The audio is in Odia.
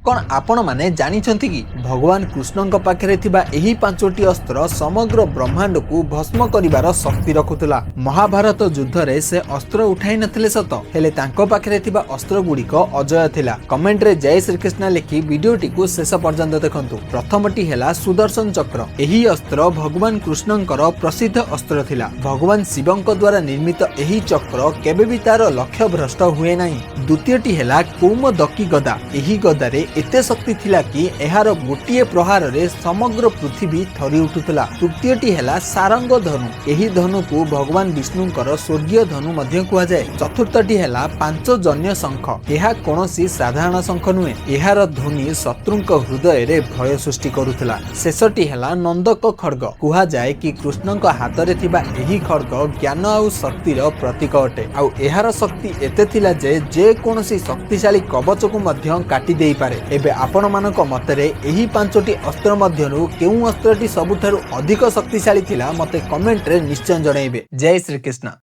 କଣ ଆପଣମାନେ ଜାଣିଛନ୍ତି କି, ଭଗବାନ କୃଷ୍ଣଙ୍କ ପାଖରେ ଥିବା ଏହି ପାଞ୍ଚଟି ଅସ୍ତ୍ର ସମଗ୍ର ବ୍ରହ୍ମାଣ୍ଡକୁ ଭସ୍ମ କରିବାର ଶକ୍ତି ରଖୁଥିଲା? ମହାଭାରତ ଯୁଦ୍ଧରେ ସେ ଅସ୍ତ୍ର ଉଠାଇ ନଥିଲେ ସତ, ହେଲେ ତାଙ୍କ ପାଖରେ ଥିବା ଅସ୍ତ୍ର ଗୁଡ଼ିକ ଅଜେୟ ଥିଲା। କମେଣ୍ଟରେ ଜୟ ଶ୍ରୀକୃଷ୍ଣ ଲେଖି ଭିଡିଓଟିକୁ ଶେଷ ପର୍ଯ୍ୟନ୍ତ ଦେଖନ୍ତୁ। ପ୍ରଥମଟି ହେଲା ସୁଦର୍ଶନ ଚକ୍ର। ଏହି ଅସ୍ତ୍ର ଭଗବାନ କୃଷ୍ଣଙ୍କର ପ୍ରସିଦ୍ଧ ଅସ୍ତ୍ର ଥିଲା। ଭଗବାନ ଶିବଙ୍କ ଦ୍ୱାରା ନିର୍ମିତ ଏହି ଚକ୍ର କେବେ ବି ତାର ଲକ୍ଷ୍ୟ ଭ୍ରଷ୍ଟ ହୁଏ ନାହିଁ। ଦ୍ୱିତୀୟଟି ହେଲା କୌମଦକୀ ଗଦା। ଏହି ଗଦାରେ ଏତେ ଶକ୍ତି ଥିଲା କି ଏହାର ଗୋଟିଏ ପ୍ରହାରରେ ସମଗ୍ର ପୃଥିବୀ ଥରି ଉଠୁଥିଲା। ତୃତୀୟଟି ହେଲା ସାରଙ୍ଗ ଧନୁ। ଏହି ଧନୁକୁ ଭଗବାନ ବିଷ୍ଣୁଙ୍କର ସ୍ୱର୍ଗୀୟ ଧନୁ ମଧ୍ୟ କୁହାଯାଏ। ଚତୁର୍ଥଟି ହେଲା ପାଞ୍ଚଜନ୍ୟ ଶଙ୍ଖ। ଏହା କୌଣସି ସାଧାରଣ ଶଙ୍ଖ ନୁହେଁ। ଏହାର ଧ୍ୱନି ଶତ୍ରୁଙ୍କ ହୃଦୟରେ ଭୟ ସୃଷ୍ଟି କରୁଥିଲା। ଶେଷଟି ହେଲା ନନ୍ଦକ ଖଡ୍ଗ। କୁହାଯାଏ କି କୃଷ୍ଣଙ୍କ ହାତରେ ଥିବା ଏହି ଖଡ୍ଗ ଜ୍ଞାନ ଆଉ ଶକ୍ତିର ପ୍ରତୀକ ଅଟେ। ଆଉ ଏହାର ଶକ୍ତି ଏତେ ଥିଲା ଯେ ଯେକୌଣସି ଶକ୍ତିଶାଳୀ କବଚକୁ ମଧ୍ୟ କାଟି ଦେଇପାରେ। ଏବେ ଆପଣମାନଙ୍କ ମତରେ ଏହି ପାଞ୍ଚଟି ଅସ୍ତ୍ର ମଧ୍ୟରୁ କେଉଁ ଅସ୍ତ୍ରଟି ସବୁଠାରୁ ଅଧିକ ଶକ୍ତିଶାଳୀ ଥିଲା, ମତେ କମେଣ୍ଟରେ ନିଶ୍ଚୟ ଜଣାଇବେ। ଜୟ ଶ୍ରୀକୃଷ୍ଣ।